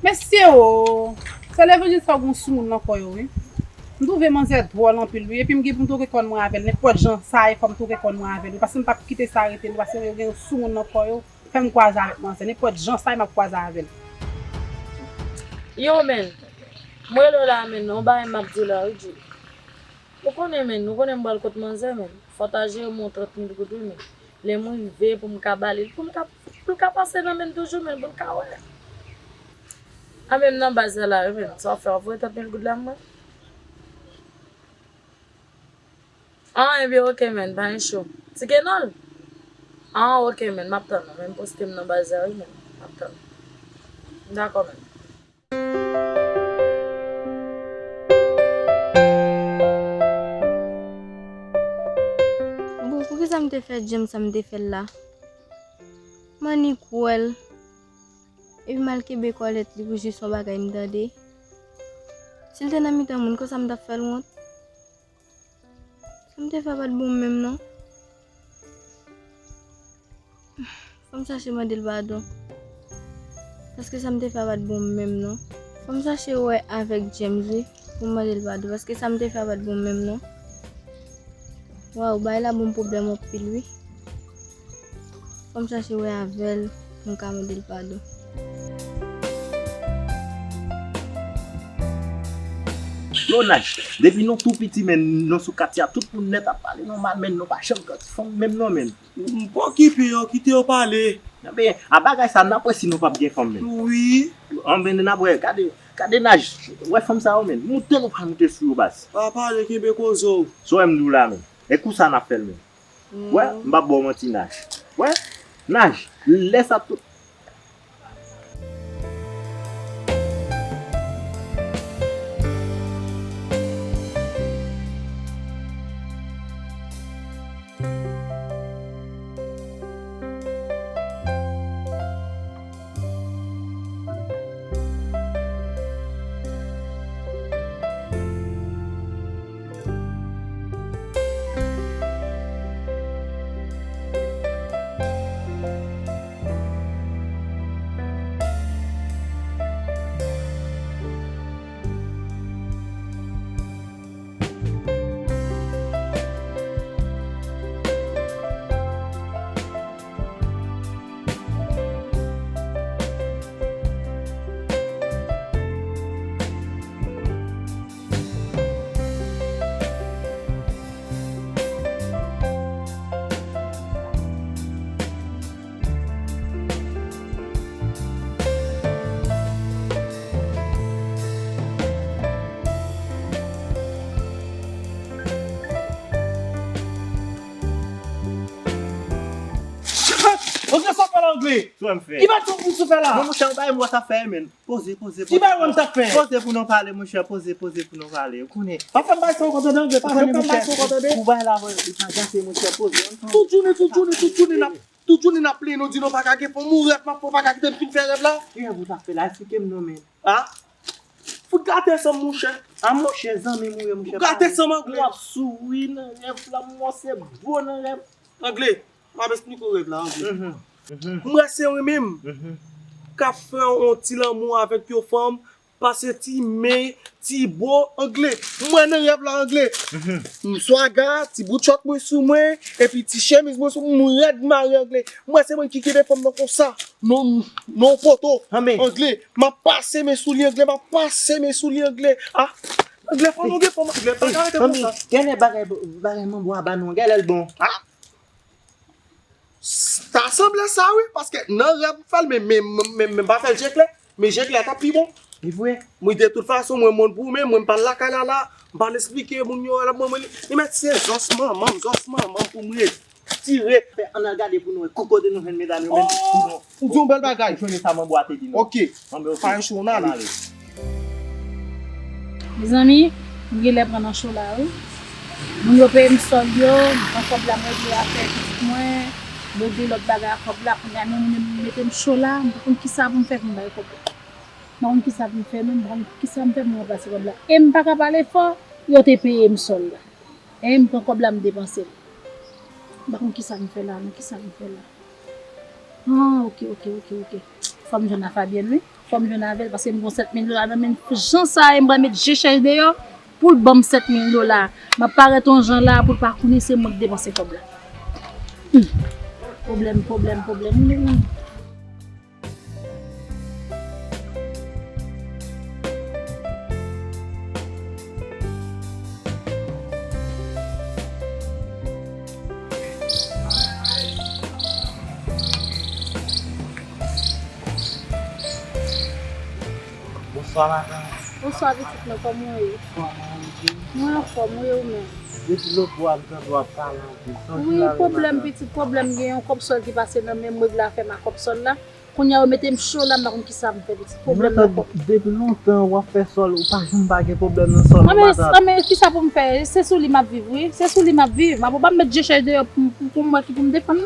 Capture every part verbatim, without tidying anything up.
Mesye o! Sè Levanjil sa gen yon soumoun nan kò yo wi. M twouve manzè dwòl anpil wi, epi m gen pou m twoke kòn mwen avè l. Nenpòt jan sa ye, fò m twoke kòn mwen avè l wi, paske m p ap kite sa rete non, paske yo gen yon soumoun nan kò yo. Fè m kwaze avèk manzè, nenpòt jan sa ye, m ap kwaze avè l. Yo, men, m rele w la, men, yon bagay m ap di w la, wi, Djou. Ou konnen, men, ou konnen m pral kot manzè, men. Fò w ta jere m yon trant mil goud, wi, men. Lè m rive, pou m ka ba li l, pou l ka, pou l ka pase nan men l toujou, men, pou l ka wè. A, men, m nan baz la, la, wi, men. Sa w fè, w ap voye trant mil goud la, mwen? Ah, ebyen, oke, men, pa gen cho. Ti Kenòl? Ah, oke, men, m ap tann ou, men, poste m nan baz la, wi, men, m ap tann ou. Dakò, men. Bon, poukisa m te fè James sa m te fè l la? M annik wè l. Epi m al kenbe kòlèt li pou jis yon bagay m tande. Si l te nan mitan moun, konsa m t ap fè l wont? Sa m te fè a pa t bon menm non. Fò m chache mande l padon. Paske sa m te fè a pa t bon menm non. Fò m chache wè avèk James wi, pou m mande l padon. Paske sa m te fè a pa t bon menm non. Waw, bagay la ban m pwoblèm anpil wi. Fò m chache wè avè l pou m ka mande l padon. Yo Naj, depi nou tou piti men nou sou katye a tout moun nèt ap pale nou mal men nou pa janm fè ti fanm menm non men. M pa okipe yo, kite yo pale. Anben, a bagay sa n ap wè si nou p ap gen fanm men. Wi. Anben n ap wè, gade, gade Naj, wè fanm sa yo men, moute nou pral moute sou yo baz. Pa pale, kenbe koze w. Sa w wè m di w la men, e kou sa n ap fè l men. Wè, m p ap ba w manti Naj. Wè, Naj, lè sa tout. Angle, sa w fè la, Angle? Ki bagay sa w fè la? Non, monchè, yon bagay m wè sa fè, men. Poze, poze, poze. Ki bagay w wè m t ap fè? Poze pou nou pale, monchè, poze, poze pou nou pale. Ou konnen. Pa fè m bagay sa ankò tande, Angle, pa fè m bagay sa ankò tande. Pou bagay la, li pa gate, monchè, poze. Tout jounen, tout jounen, tout jounen, n ap, tout jounen n ap plenyen, nou di nou pa ka gen fanm, ou rèv m ap fè, ou pa ka kite m fin fè rèv la. Ki rèv ou t ap fè la? Eksplike m non, men. A? Fout gate san m, monchè. A, monchè, zanmi m ou ye, monchè. Fout gate san m, Angle. W ap souri nan rèv la, m wè se bo nan rèv. Angle, m ap esplike w rèv la, Angle. M wè se ou menm k ap fè yon ti lanmou avèk yon fanm, pase ti men, ti bo, Angle. M wè nan rèv la, Angle. M swaga, ti bout chòt mwen sou mwen, epi ti chemiz mwen sou mwen, m rèd mare, Angle. M wè se mwen ki kenbe fanm nan konsa, nan, nan poto, Angle. M ap pase men sou li, Angle, m ap pase men sou li, Angle. A, Angle, fò nou gen fanm, Angle, pa ka rete konsa. Genlè bagay, bagay manbo a ba nou, genlè l bon. A! Ta sanble sa wi, paske nan rèv m fè l, men, men, men, men m pa fè l je klè. Men je klè t ap pi bon. Li vre. Mwen de tout fason, mwen moun pou mwen, mwen m pa l lakay la la, m pa l esplike moun yo, mwen, mwen, li mèt se zòs manman m, zòs manman m pou m retire. Fè ann al gade pou nou wè ki kote nou jwenn medam yo menm. Ou di yon bèl bagay. Ou jwenn sa manbo a te di nou. Oke. Pa gen cho, ann ale. Mezanmi, m genlè pran nan cho la wi. Moun yo peye m sòl yo, m pran kòb la m regle afè pitit mwen, m regle lòt bagay ak kòb la, kounye a menm moun yo mete m cho la, m pa konn kisa pou m fè pou m bay kòb la. M pa konn kisa pou m fè non, m pa konn kisa m fè pou m ranplase kòb la. E m pa ka pale fò, yo te peye m sòl la. E m pran kòb la m depanse l. M pa konn kisa m fè la non, kisa m fè la. Ah, oke, oke, oke, oke. Fò m jwenn a Fabienne wi. Fò m jwenn avè l, paske m gon sèt mil dola nan men l. Jan sa ye, m pral met je chèch deyò pou l ban m sèt mil dola. M ap parèt yon jan la pou l pa konnen se mwen k depanse kòb la. Hmm. Pwoblèm, pwoblèm, pwoblèm. Bonswa, madanm. Bonswa, pitit mwen, kòman w ye? Bonswa, madanm. Mwen anfòm, wi, ou menm? Depi lòt bò a, m tande w ap pale anpil. Wi, pwoblèm, pitit, pwoblèm, gen yon kòb sòl ki pase nan men m, règ la fè m ak kòb sòl la. Kounye a, yo mete m cho la, m pa konn kisa m fè, pitit, pwoblèm nan kòb. Depi lontan w ap fè sòl, ou pa janm pa gen pwoblèm nan sòl, madanm. Anben, kisa pou m fè? Se sou li m ap viv, wi. Se sou li m ap viv. M ap, ou pa m met je chèch deyò pou, pou, pou m wè ki pou m defann.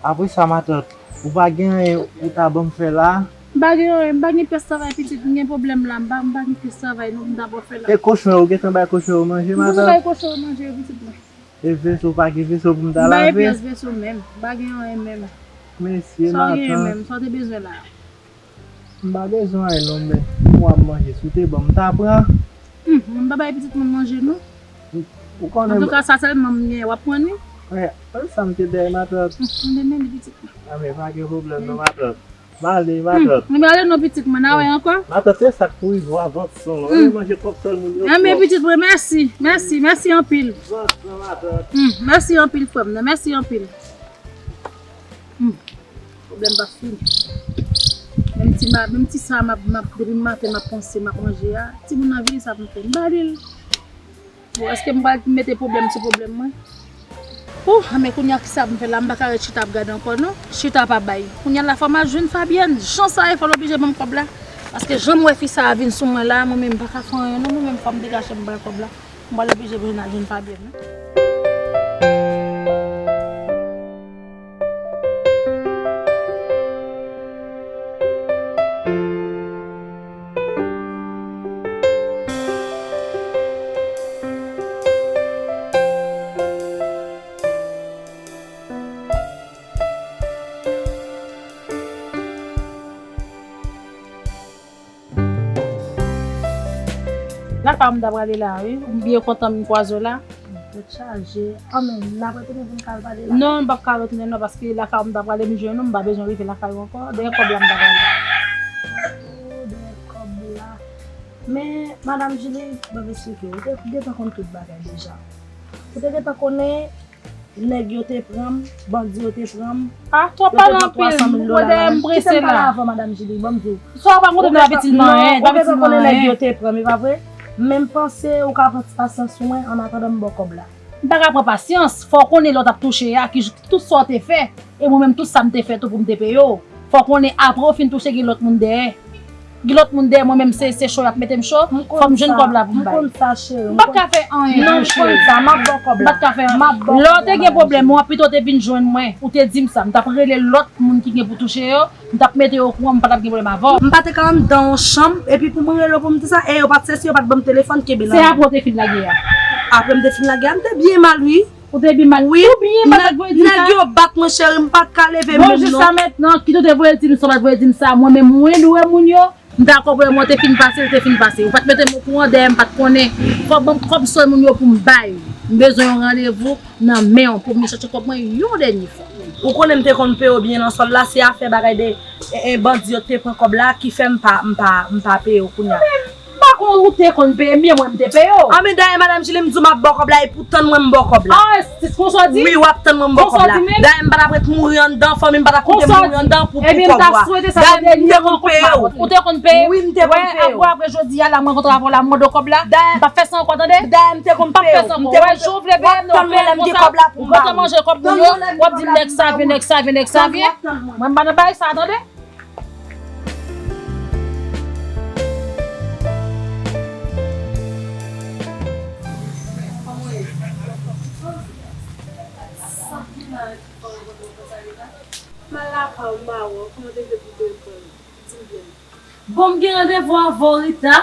Apre sa, matant, ou pa gen anyen ou ta ban m fè la? M pa gen anyen, m pa gen pyès travay, pitit, m gen pwoblèm la, m pa, m pa gen pyès travay non, m ta ba w fè la. E kochon yo, ou gentan bay kochon yo manje, matant? M bay kochon yo manje, pitit mwen. E veso, ou pa gen veso pou m ta lave? M pa gen pyès veso menm, m pa gen anyen menm. Mèsi, matant. Sa w genyen menm, sa w te bezwen la? M pa bezwen anyen non, men pou mwa m manje, si w te ban m, m ta pran. Hmm, m pa bay pitit mwen manje non. Ou konnen. Antouka, sa sèlman m gen, w ap pran li? Wi, sa m te dèyè matant. Hmm, m te men li pitit mwen. Anben, pa gen pwoblèm non, matant. M ale, matant. Hmm, m ale non, pitit mwen, n a wè ankò. Matant, se sa k pou rive w a vansan. Ou manje kòb sòl moun yo. Anben, pitit mwen, mèsi, mèsi, mèsi anpil. Vansan, matant. Hmm, mèsi anpil, frè m nan, mèsi anpil. Hmm. Pwoblèm p ap fini. Menm ti ma, menm ti sa m ap, m ap, depi maten m ap panse, m ap manje a. Timoun nan vini, sa pou m fè? M ba li l. Bon, èske m pral mete pwoblèm sou pwoblèm mwen? Ouh, men kounye a kisa pou m fè la? M pa ka ret chita ap gade ankò non. Chita pa bay. Kounye a la fò m al jwenn Fabienne. Jan sa ye, fò l oblije ban m kòb la. Paske jan m wè fi sa a vin sou mwen la, mwen menm m pa ka fè anyen non. Mwen menm fò m degaje m bay kòb la. M pral oblije bezwen al jwenn Fabienne wi. Lakay ou m ta prale la wi. M byen kontan m kwaze w la. Tèt chaje. Anmè, n ap retounen pou n ka al pale la. Non, m p ap ka retounen non, paske lakay ou m ta prale m jwenn ou, m pa bezwen rive lakay ou ankò. Dèyè kòb la m ta prale. Oh, dèyè kòb la. Men, madanm Julie, ban m eksplike w. Ou te gentan konn tout bagay deja. Ou te gentan konnen Nèg yo te pran m, bandi yo te pran m. Ah, twòp pale anpil. Mwen dèyè m prese la. Kite m pale avè w, madanm Julie, ban m di w. Sa w pa montre m pa pitit mwen, pa pitit mwen. Ou gentan konnen nèg yo te pran m, e pa vre? Men m panse ou ka pran ti pasyans ou, an atandan m ba w kòb la. M pa ka pran pasyans. Fò w konnen lè w t ap touche a, ki tout sa w te fè. E mwen menm, tout sa m te fè tou pou m te peye w. Fò w konnen, apre w fin touche, gen lòt moun dèyè. Gen lòt moun dèyè mwen, menm se, se cho y ap mete m cho, fò m jwenn kòb la pou m bay. M konn sa, cheri. M p ap ka fè anyen pou w, cheri. Non, m konn sa, m ap ba w kòb la. M p ap ka fè anyen. M ap ba w kòb la, madanm. Lè w te gen pwoblèm, w ap pito te vin jwenn mwen, ou te di m sa, m t ap rele lòt moun ki gen pou touche yo, m t ap mete yo okouran, m pa t ap gen pwoblèm avè w. M pa te ka anndan yon chanm, epi pou mwen rele w pou m di sa, e yo pa t sesi, yo pa t ban m telefòn, kenbe nan men. Se apre w te fin lage a? Apre m te fin lage a, m te byen mal, wi. Ou te byen mal. Wi, tou byen mal, nèg, nèg yo bat mwen, cheri, m pa t ka leve menm non. Bon, jiska mentnan, kit ou te voye l di m sa, ou pa t voye l di m sa, mwen menm, mwen, nou wè moun yo, m ta konprann, mwen te fin pase, l te fin pase. Ou pa t mete m okouran, dèyè m pa t konnen. Fò w ban m kòb sòl moun yo pou m bay. M bezwen yon randevou nan men w pou m chache kòb mwen yon dènye fwa. Ou konnen m te konn peye w byen nan sòl la, se afè bagay de, e, e, bandi yo te pran kòb la ki fè m pa, m pa, m pa peye w kounye a. M pa konn ou te konn peye m byen, mwen m te peye w. Anben dayè, madanm Julie, m di w m ap ba w kòb la, epi w tann mwen m ba w kòb la. Ah, se konsa w di? Wi, w ap tann mwen m ba w kòb la. Konsa w di menm? Dayè, m pa t ap ret mouri anndan, fanmi m pa t ap kite m mouri anndan pou, pou kòb ou a. Dayè, m te konn peye w. Ou te konn peye? Wi, m te konn peye w. Wè, apre, apre jodi a la, mwen rankontre avè w la, m mande w kòb la. M p ap fè sa ankò, tande? Dayè, m te konn peye w. M p ap fè sa ankò. Wè, jan w vle peye m nan, w ap tann mwen lè m gen kòb la pou m ba w. Ou kontan manje kòb moun yo, w ap di m nèg sa vyen, nèg sa vyen, nèg sa vyen. Mwen m pa nan bagay sa, tande? Mal lakay ou, m pa wè w. Kòman te vle pou te pran l? Di m byen. Bon, m gen randevou avè w, Rita.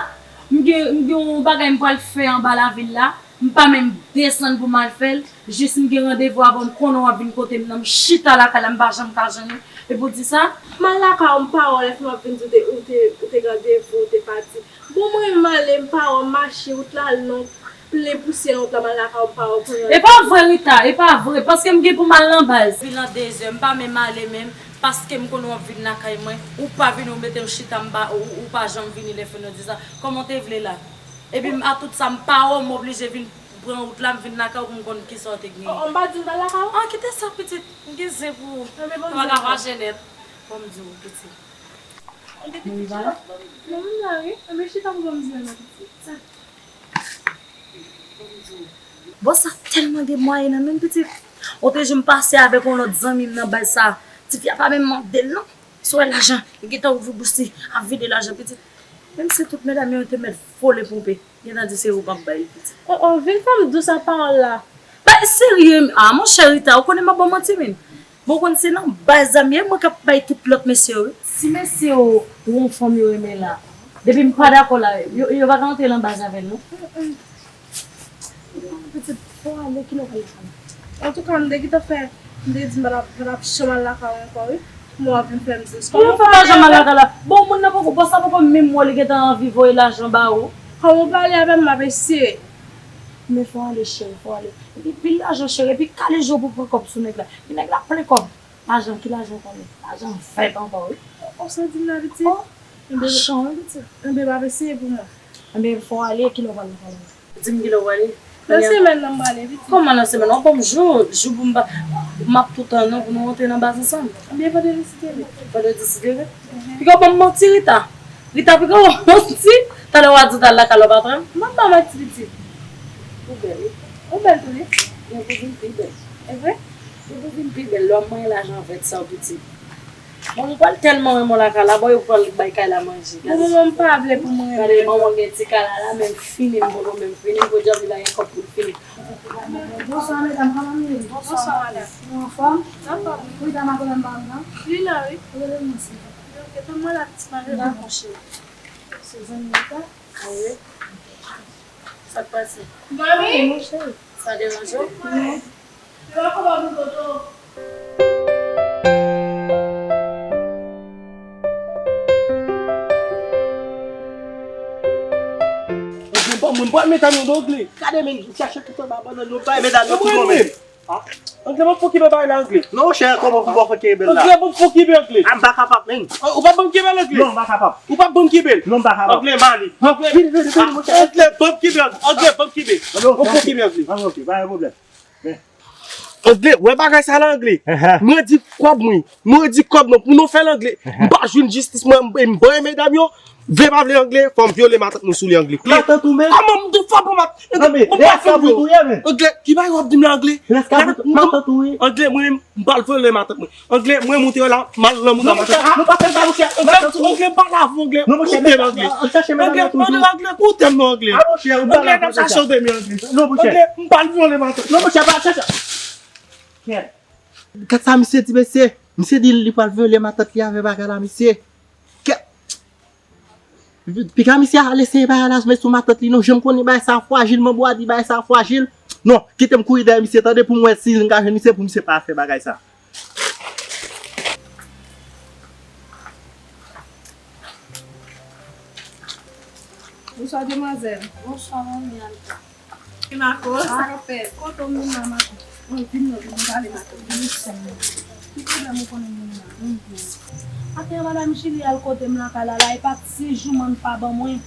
M gen, m gen yon bagay m pral fè anba lavil la. M pa menm desann pou m al fè l. Jis m gen randevou avè w, m konnen w ap vin kote m nan. M chita lakay la, m pa janm ka jwenn ou. E pou di sa? M al lakay ou, m pa wè w, lè fè m ap vin di w te, ou te, ou te gen randevou, ou te pati. Bon, mwen m ale, m pa wè w, m mache, wout la long, plen pousyè nan wout la, m al lakay ou, m pa wè w, kounye a. E pa vre, Rita, e pa vre, paske m gen pou m al nan baz. Depi nan dezè, m pa menm ale menm, paske m konnen w ap vin lakay mwen, ou pa vini, ou mete m chita, m pa, ou, ou pa janm vini, lè fè nou di sa. Kòman w te vle la? Epi m, a tout sa, m pa wè w, m oblije vin pran wout la, m vin lakay ou pou m konn kisa w te genyen. Oh, oh, m pa di m t al lakay ou? Ah, kite sa, pitit. M gen zen pou ou. Anben, bon, m pa ka fache nèt. Bon, m di w, pitit. Ou te te chita? Non, m la, wi. Anben, chita pou bon, m di w, pitit. Sa. Bon, sa tèlman gen mwayen nan menm, pitit. Ou te jwenn pase avèk yon lòt zanmi m nan baz sa. Tifi a pa menm mande l, non. Si w wè lajan, li gentan ouvri bouch li, ap vide lajan, pitit. Menm si tout medam yo te mèt vole ponpe, gentan di se ou k ap bay li, pitit. Oh, oh, vin fè m dous ak pawòl la. Bay serye, ah, monchè Rita, ou konnen m ap ba w manti, men. Bon, ou konn se nan baz zanmi m, mwen k ap bay tout lòt mesye yo, wi. Si mesye yo, ou yon fanm yo renmen la, depi m pa dakò la, yo, yo pa ka antre nan baz avè l, non. Pitit, fò ale, kilè w pral lakay la? Antouka, m te gentan fè, m te di m pa t ap, pa t ap janm al lakay ou ankò, wi. Kòman w ap vin fè m di sa? Kòman w fè pa janm al lakay la? Bon, moun nan poko, bòs la poko menm wè li gentan anvi voye lajan ba ou. Kòman w pale avè m, m ap eseye. Men fò w ale, cheri, fò w ale. Epi pil lajan, cheri, epi kale je w pou pran kòb sou nèg la. Epi nèg la plen kòb. Lajan, ki lajan w konnen? Lajan vèt ankò, wi. Ou santi m nan, pitit? Oh, machan, wi, pitit. Enben, m ap eseye pou mwen. Enben, fò w ale, kilè w pral lakay la? Di m kilè w prale. Nan semèn nan m prale, pitit. Kòman nan semèn nan? W ap ban m jou, jou pou m pa, m ap toutan non pou nou rantre nan baz ansanm. Ebyen, vandredi si Dye vle. Vandredi si Dye vle? Mhm. Piga w ban m manti, Rita. Rita, piga w ban m manti. Talè w a di w t al lakay lòt patwon. M ap ba w manti, pitit. Ou bèl, wi. Ou bèl tou, wi. Ou pou vin pi bèl. E vre? Ou pou vin pi bèl lè w ap manyen lajan vèt sa w, pitit. Bon, m pral tèlman renmen w lakay la, bon, yo pral bay kay la manje. Pou moman, m pa vle pou mwen renmen. Gade, manman gen ti kay la la, men l fini, m poko menm fini, podyab li pa gen kòb pou l fini. Bonswa, medam, kòman nou ye? Bonswa, madam. Nou anfòm? Anfòm. Wi, dam ak madam pa m nan? Li la, wi. Rele m, mesye. Ok, tann mwen la, ti madam. Dakò, cheri. Se zanmi w ta? Wi. Sa k pase? Mami! Wi, cheri. Sa deranje w? Non. Mwen pral met angle. Gade men, chache tout anba bannann, nou bay medam yo tout bon men. Angle, mwen fon kibe bay la, angle. Non, chè, kòman pou mwen fon kibe la? Angle, mwen fon kibe, angle. Ah, m pa kapab, men. Ou pa ban m kibe, angle? Non, m pa kapab. Ou pa ban m kibe? Non, m pa kapab. Angle, m ale. Angle, ban m kibe, angle, ban m kibe. Ou fon kibe, angle. Ah, ok, pa gen pwoblèm. Angle, wè bagay sa la, angle. Mwen di kòb mwen, mwen di kòb mwen pou nou fè l, angle. M pa jwenn jistis mwen, m, m bay medam yo. Vle pa vle, angle, fò m vyole matant mwen sou li, angle. Matant ou menm? Kòman m tou fò pou mat-, non, men, mwen pa fè sa pou touye men. Angle, ki bagay w ap di m la, angle? Matant ou ye? Angle, mwen menm, m pral vyole matant mwen. Angle, mwen monte la, m al nan mouda matant. Non, monchè, ah, nou pa fè sa, monchè. Angle, angle, m pale avè w, angle. Non, monchè, koute m, angle. Al chache medam nan toujou. Angle, angle, koute m non, angle. Ah, monchè, ou pale avè w konsa. Angle, n ap chache w dèmen, angle. Non, monchè. Angle, m pral vyole matant. Non, monchè, pa chache. Kèt. Gad sa misye di, mesye. Misye di li pral vyole matant li avè bagay la, mesye. Kèt. Piga misye ale seye bagay la, men sou matant li non, jan m konnen bagay sa frajil, manbo a di bagay sa frajil. Non, kite m kouri dèyè misye, tande, pou m wè si m ka jwenn misye, pou misye pa fè bagay sa. Bonswa, demwazèl. Bonswa, manmi Anita. E Marco, sa k ap fèt? Kote w menm la, Marco? Mwen vin nan vin pale, Marco, vin sèm nan. Ki pwoblèm ou konnen moun nan? Maten an, madanm Jili al kote m lakay la, la, e pa ti jouman l pa ban mwen.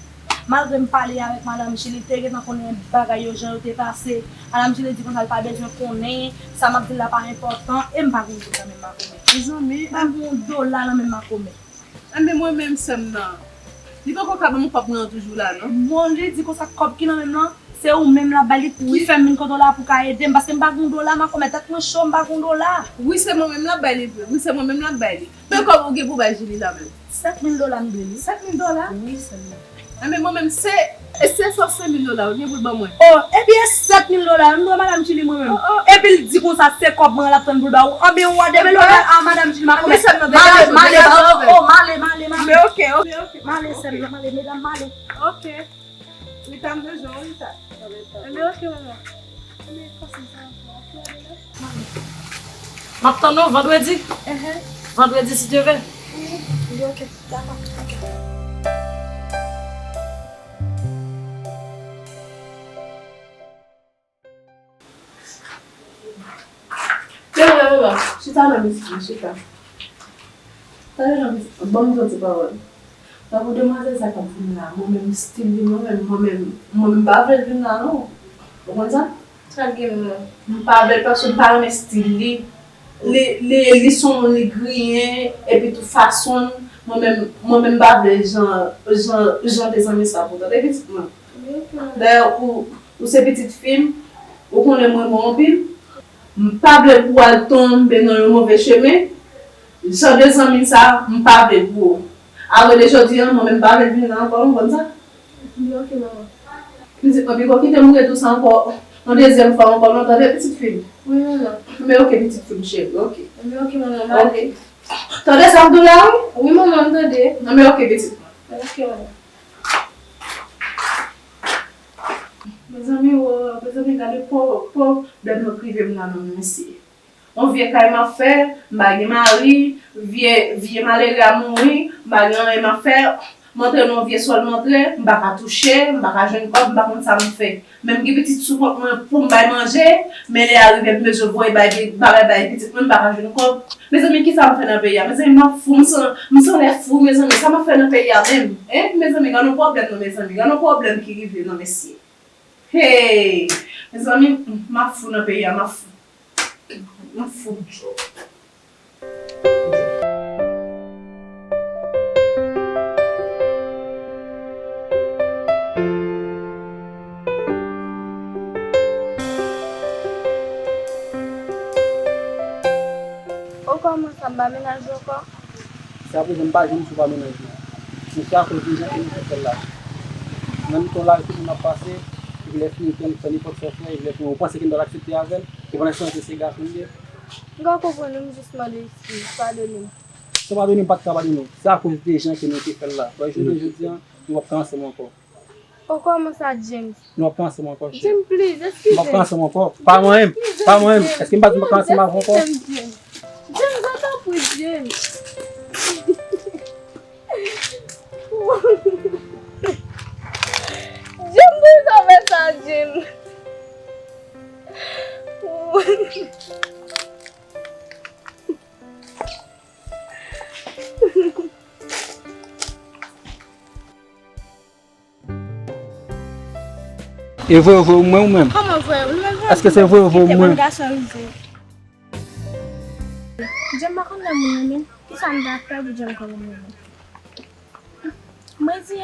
Malgre m pale avèk madanm Jili, te gentan konnen bagay yo jan yo te pase. Madanm Jili di konsa l pa bezwen konnen, sa m ap di l la pa enpòtan, e m pa gen goud nan men m, Marco, men. Mezanmi, m pa gen yon dola nan men m, Marco, men. Enben mwen menm sè m nan. Li poko ka ban m kòb mwen an toujou la non. Bon, li di konsa kòb ki nan men m nan, se ou menm l ap bay li, ki fè m vin kote w la pou w ka ede m, paske m pa gen yon dola, Marco, men tèt mwen cho, m pa gen yon dola. Wi, se mwen menm l ap bay li vre. Wi, se mwen menm l ap bay li. Men kòb ou gen pou bay Jili la menm? Sèt mil dola m dwe li. Sèt mil dola? Wi, sè m nan. Enben mwen menm se, e se swasannmil dola ou gen pou l ban mwen. Oh, epi e sèt mil dola m dwe madanm Jili mwen menm. Oh, oh. Epi l di konsa se kòb mwen l ap tann pou l ba ou. Anben w a demen lòt a madanm Jili m ap male, male, male, male, male. Men ok, ok. Male, sè m nan, male, medam, male. Ok. Rita, m bezwen w, Rita. Enben ok, manman. Enben pase sa ankò, ok, Adela? Male. M ap tann ou vandredi. Enhen. Vandredi, si Dye vle. Wi, wi, ok. Dakò, ok. Bebe, bebe, chita nan mizik la, chita. Tande nan mizik la, ban m di yon ti pawòl. Tankou demwazèl sa k ap vin la, mwen menm, stil li, mwen menm, mwen menm, mwen menm, m pa vle l vin la, non. Ou konn sa? Sa k gen menm? M pa vle l paske m pa renmen stil li. Li, li, li se yon moun, li griyen, epi tou fason l, mwen menm, mwen menm, m pa vle jan, jan, jan de zanmi sa pou tande pitit mwen. Dayè, ou, ou se pitit fi m, ou konnen mwen bon anpil. M pa vle pou w al tonbe nan yon move chemen. Jan de zanmi sa, m pa vle pou ou. Apre de jodi a, mwen menm pa vle vin la ankò, ou konn sa? Li ok, manman. Pitit mwen, piko kite m rete ou sa ankò. Yon dezyèm fwa ankò, non, tande pitit fi m. Wi, manman. Men ok, pitit fi m cheri, ok. Men ok, manman, m ale. Tande sa m di w la, wi? Wi, manman, m tande. Men ok, pitit mwen. Ok, manman. Mezanmi, o, mezanmi, gade po, pwoblèm nan k rive m la, non, mesye. Yon vye kay m ap fè, m pa gen mari, vye, vye malere a mouri, m pa gen anyen m ap fè, m antre nan yon vye sòl m antre, m pa ka touche, m pa ka jwenn kòb, m pa konn sa m fè. Menm gen pitit sou kont mwen pou m bay manje, men lè a rive m bezwen voye bay, bagay bay pitit mwen, m pa ka jwenn kòb. Mezanmi, kisa m fè nan peyi a? Mezanmi, m ap fou, m san, m sanlè fou, mezanmi, sa m ap fè nan peyi a menm? Hein? Mezanmi, gade yon pwoblèm non, mezanmi, gade yon pwoblèm ki rive non, mesye. Hey! Mezanmi, m ap fou nan peyi a, m ap fou. M ap fou. O kòman sa, m pa menaj ou ankò? Jiska prezan, m pa janm sou pa menaj mwen. Men se akoz de jan ke nou te fè l la. Nan mitan lari, tout moun ap pase, epi lè fini, fè nenpòt sa w fè, epi lè fini, ou panse ke m t ap aksepte avè l, e pandan se tan se gason l ye. M ka konprann ou, m jis mande eskiz, padone m. San padone, m pa t ka padone w. Se akoz de jan ke nou te fè l la. Wè, jounen jodi a, nou p ap ka ansanm ankò. O, kòman sa, James? Nou p ap ka ansanm ankò, cheri. James, please, eskize m. Nou p ap ka ansanm ankò. Pa manyen m. Pa manyen m. Èske m pa di m p ap ka ansanm avè w ankò? James, James, James, antanpri, James. James, poukisa w fè sa, James? E vre, vre ou mwen ou menm? Kòman vre? Ou menm vre? Èske se vre, vre ou mwen? Kite bann gason rive. James pa konn lè moun renmen l. Kisa m ta fè pou James konn lè m renmen l? Mwen di,